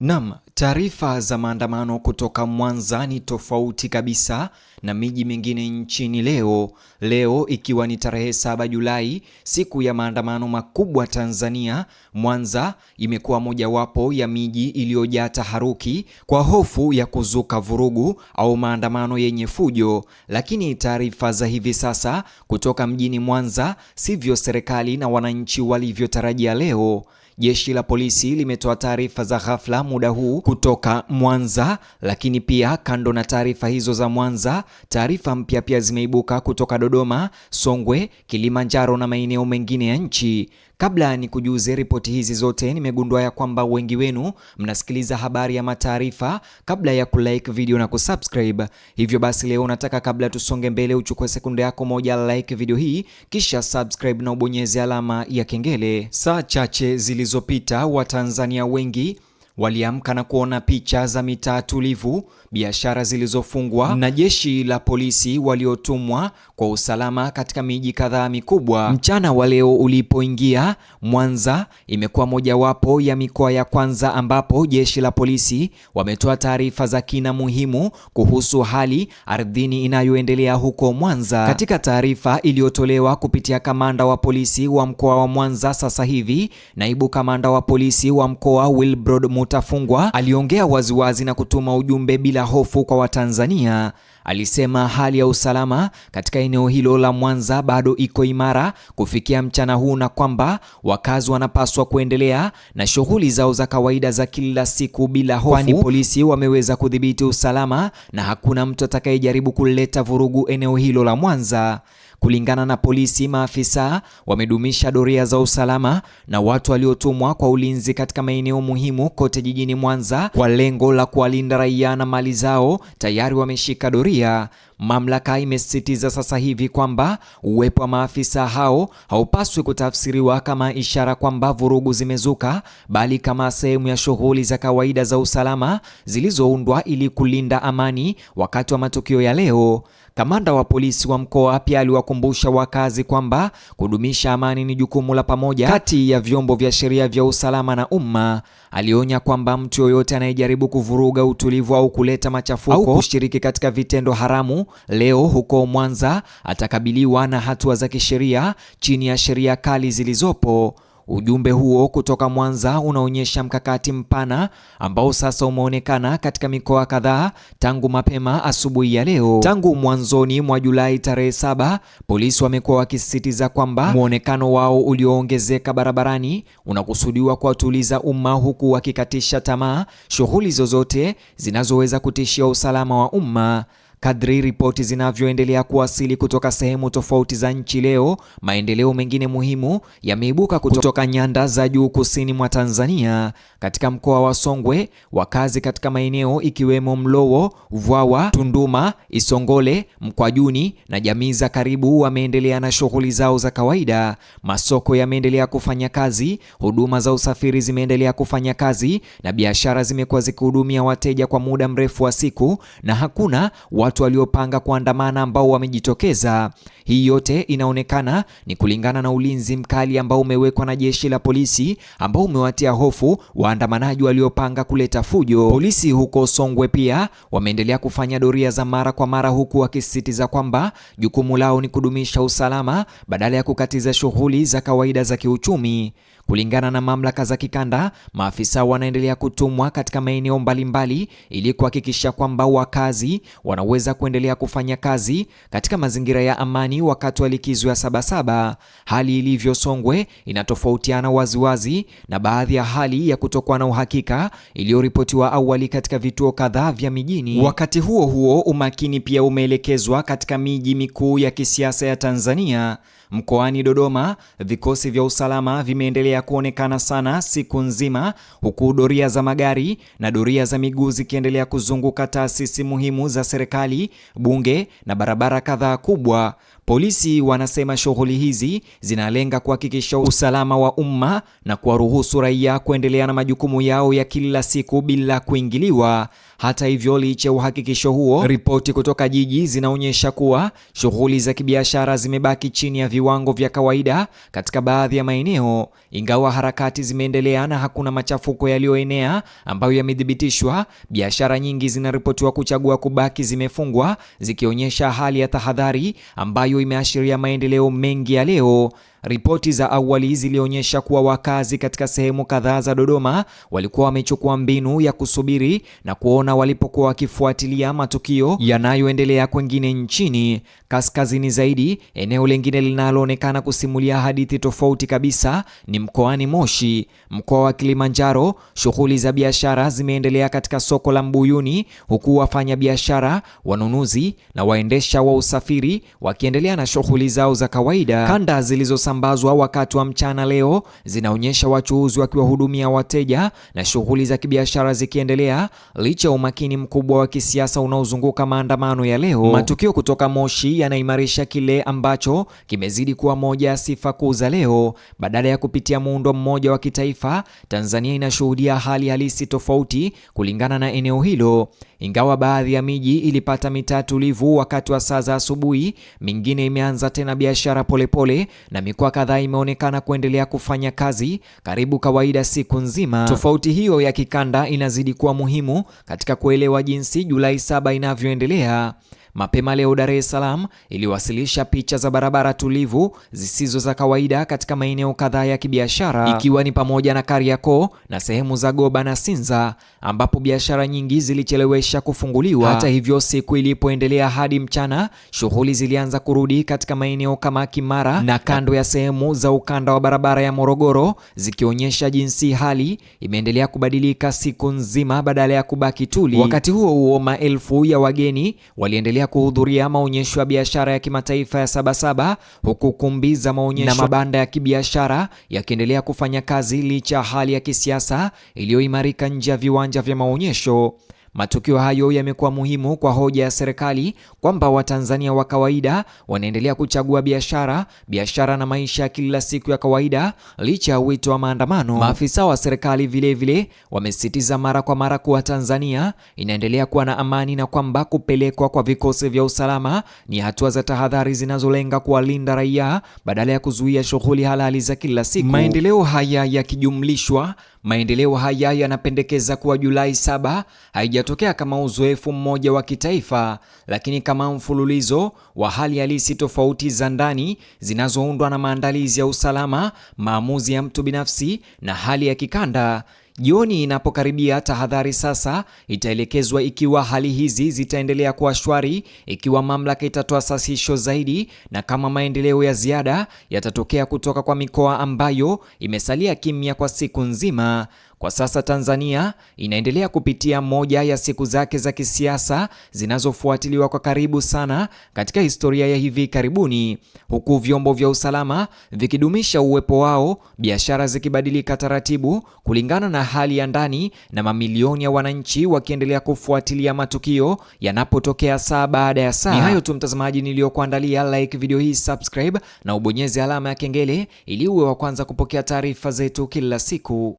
Naam, taarifa za maandamano kutoka Mwanza ni tofauti kabisa na miji mingine nchini leo. Leo ikiwa ni tarehe 7 Julai, siku ya maandamano makubwa Tanzania, Mwanza imekuwa mojawapo ya miji iliyojaa taharuki kwa hofu ya kuzuka vurugu au maandamano yenye fujo. Lakini taarifa za hivi sasa kutoka mjini Mwanza sivyo serikali na wananchi walivyotarajia leo. Jeshi la polisi limetoa taarifa za ghafla muda huu kutoka Mwanza, lakini pia kando na taarifa hizo za Mwanza, taarifa mpya pia zimeibuka kutoka Dodoma, Songwe, Kilimanjaro na maeneo mengine ya nchi. Kabla ni kujuze ripoti hizi zote, nimegundua ya kwamba wengi wenu mnasikiliza habari ya mataarifa kabla ya kulike video na kusubscribe. Hivyo basi leo nataka kabla tusonge mbele, uchukue sekunde yako moja, like video hii, kisha subscribe na ubonyeze alama ya kengele. Saa chache zilizopita, Watanzania wengi waliamka na kuona picha za mitaa tulivu, biashara zilizofungwa na jeshi la polisi waliotumwa kwa usalama katika miji kadhaa mikubwa. Mchana wa leo ulipoingia, Mwanza imekuwa mojawapo ya mikoa ya kwanza ambapo jeshi la polisi wametoa taarifa za kina muhimu kuhusu hali ardhini inayoendelea huko Mwanza. Katika taarifa iliyotolewa kupitia kamanda wa polisi wa mkoa wa Mwanza sasa hivi, naibu kamanda wa polisi wa mkoa Wilbrod Mutafungwa aliongea waziwazi na kutuma ujumbe bila hofu kwa Watanzania. Alisema hali ya usalama katika eneo hilo la Mwanza bado iko imara kufikia mchana huu na kwamba wakazi wanapaswa kuendelea na shughuli zao za kawaida za kila siku bila hofu, kwani polisi wameweza kudhibiti usalama na hakuna mtu atakayejaribu kuleta vurugu eneo hilo la Mwanza. Kulingana na polisi, maafisa wamedumisha doria za usalama na watu waliotumwa kwa ulinzi katika maeneo muhimu kote jijini Mwanza kwa lengo la kuwalinda raia na mali zao tayari wameshika doria. Mamlaka imesisitiza sasa hivi kwamba uwepo wa maafisa hao haupaswi kutafsiriwa kama ishara kwamba vurugu zimezuka, bali kama sehemu ya shughuli za kawaida za usalama zilizoundwa ili kulinda amani wakati wa matukio ya leo. Kamanda wa polisi wa mkoa pia aliwakumbusha wakazi kwamba kudumisha amani ni jukumu la pamoja kati ya vyombo vya sheria vya usalama na umma. Alionya kwamba mtu yoyote anayejaribu kuvuruga utulivu au kuleta machafuko au kushiriki katika vitendo haramu leo huko Mwanza atakabiliwa na hatua za kisheria chini ya sheria kali zilizopo. Ujumbe huo kutoka Mwanza unaonyesha mkakati mpana ambao sasa umeonekana katika mikoa kadhaa tangu mapema asubuhi ya leo. Tangu mwanzoni mwa Julai tarehe 7, polisi wamekuwa wakisisitiza kwamba muonekano wao ulioongezeka barabarani unakusudiwa kuwatuliza umma, huku wakikatisha tamaa shughuli zozote zinazoweza kutishia usalama wa umma. Kadri ripoti zinavyoendelea kuwasili kutoka sehemu tofauti za nchi leo, maendeleo mengine muhimu yameibuka kutoka nyanda za juu kusini mwa Tanzania. Katika mkoa wa Songwe, wakazi katika maeneo ikiwemo Mlowo, Vwawa, Tunduma, Isongole, Mkwajuni na jamii za karibu wameendelea na shughuli zao za kawaida. Masoko yameendelea kufanya kazi, huduma za usafiri zimeendelea kufanya kazi na biashara zimekuwa zikihudumia wateja kwa muda mrefu wa siku na hakuna watu waliopanga kuandamana ambao wamejitokeza. Hii yote inaonekana ni kulingana na ulinzi mkali ambao umewekwa na jeshi la polisi ambao umewatia hofu waandamanaji waliopanga kuleta fujo. Polisi huko Songwe pia wameendelea kufanya doria za mara kwa mara, huku wakisisitiza kwamba jukumu lao ni kudumisha usalama badala ya kukatiza shughuli za kawaida za kiuchumi. Kulingana na mamlaka za kikanda, maafisa wanaendelea kutumwa katika maeneo mbalimbali ili kuhakikisha kwamba wakazi wanaweza kuendelea kufanya kazi katika mazingira ya amani wakati wa likizo ya Sabasaba. Hali ilivyo Songwe inatofautiana waziwazi na baadhi ya hali ya kutokuwa na uhakika iliyoripotiwa awali katika vituo kadhaa vya mijini. Wakati huo huo, umakini pia umeelekezwa katika miji mikuu ya kisiasa ya Tanzania. Mkoani Dodoma, vikosi vya usalama vimeendelea kuonekana sana siku nzima, huku doria za magari na doria za miguu zikiendelea kuzunguka taasisi muhimu za serikali, bunge na barabara kadhaa kubwa. Polisi wanasema shughuli hizi zinalenga kuhakikisha usalama wa umma na kuwaruhusu raia kuendelea na majukumu yao ya kila siku bila kuingiliwa. Hata hivyo, licha ya uhakikisho huo, ripoti kutoka jiji zinaonyesha kuwa shughuli za kibiashara zimebaki chini ya viwango vya kawaida katika baadhi ya maeneo, ingawa harakati zimeendelea na hakuna machafuko yaliyoenea ambayo yamethibitishwa. Biashara nyingi zinaripotiwa kuchagua kubaki zimefungwa, zikionyesha hali ya tahadhari ambayo imeashiria maendeleo mengi ya leo. Ripoti za awali zilionyesha kuwa wakazi katika sehemu kadhaa za Dodoma walikuwa wamechukua mbinu ya kusubiri na kuona walipokuwa wakifuatilia matukio yanayoendelea kwengine nchini. Kaskazini zaidi, eneo lingine linaloonekana kusimulia hadithi tofauti kabisa ni mkoani Moshi. Mkoa wa Kilimanjaro, shughuli za biashara zimeendelea katika soko la Mbuyuni, huku wafanyabiashara, wanunuzi na waendesha wa usafiri wakiendelea na shughuli zao za kawaida. Kanda zilizosambazwa wakati wa mchana leo zinaonyesha wachuuzi wakiwahudumia wateja na shughuli za kibiashara zikiendelea licha ya umakini mkubwa wa kisiasa unaozunguka maandamano ya leo. Matukio kutoka Moshi yanaimarisha kile ambacho kimezidi kuwa moja ya sifa kuu za leo. Badala ya kupitia muundo mmoja wa kitaifa, Tanzania inashuhudia hali halisi tofauti kulingana na eneo hilo. Ingawa baadhi ya miji ilipata mitaa tulivu wakati wa saa za asubuhi, mingine imeanza tena biashara polepole na mikoa kadhaa imeonekana kuendelea kufanya kazi karibu kawaida siku nzima. Tofauti hiyo ya kikanda inazidi kuwa muhimu katika kuelewa jinsi Julai 7 inavyoendelea. Mapema leo Dar es Salaam iliwasilisha picha za barabara tulivu zisizo za kawaida katika maeneo kadhaa ya kibiashara, ikiwa ni pamoja na Kariakoo na sehemu za Goba na Sinza ambapo biashara nyingi zilichelewesha kufunguliwa. Hata hivyo, siku ilipoendelea hadi mchana, shughuli zilianza kurudi katika maeneo kama Kimara na kando ya sehemu za ukanda wa barabara ya Morogoro, zikionyesha jinsi hali imeendelea kubadilika siku nzima badala ya kubaki tuli. Wakati huo huo, maelfu ya wageni waliendelea kuhudhuria maonyesho ya biashara ya kimataifa ya Sabasaba, huku kumbi za maonyesho na mabanda ya kibiashara yakiendelea kufanya kazi licha ya hali ya kisiasa iliyoimarika nje ya viwanja vya maonyesho. Matukio hayo yamekuwa muhimu kwa hoja ya serikali kwamba Watanzania wa kawaida wanaendelea kuchagua biashara na maisha ya kila siku ya kawaida licha ya wito wa maandamano. Maafisa wa serikali vilevile wamesisitiza mara kwa mara kuwa Tanzania inaendelea kuwa na amani na kwamba kupelekwa kwa vikosi vya usalama ni hatua za tahadhari zinazolenga kuwalinda raia badala ya kuzuia shughuli halali za kila siku. Maendeleo haya yakijumlishwa, maendeleo haya yanapendekeza kuwa Julai 7 haijatokea kama uzoefu mmoja wa kitaifa, lakini kama mfululizo wa hali halisi tofauti za ndani zinazoundwa na maandalizi ya usalama, maamuzi ya mtu binafsi na hali ya kikanda. Jioni inapokaribia, tahadhari sasa itaelekezwa ikiwa hali hizi zitaendelea kuwa shwari, ikiwa mamlaka itatoa sasisho zaidi, na kama maendeleo ya ziada yatatokea kutoka kwa mikoa ambayo imesalia kimya kwa siku nzima. Kwa sasa Tanzania inaendelea kupitia moja ya siku zake za kisiasa zinazofuatiliwa kwa karibu sana katika historia ya hivi karibuni, huku vyombo vya usalama vikidumisha uwepo wao, biashara zikibadilika taratibu kulingana na hali ya ndani, na mamilioni ya wananchi wakiendelea kufuatilia matukio yanapotokea saa baada ya saa. Ni hayo tu mtazamaji niliyokuandalia. Like video hii, subscribe na ubonyeze alama ya kengele ili uwe wa kwanza kupokea taarifa zetu kila siku.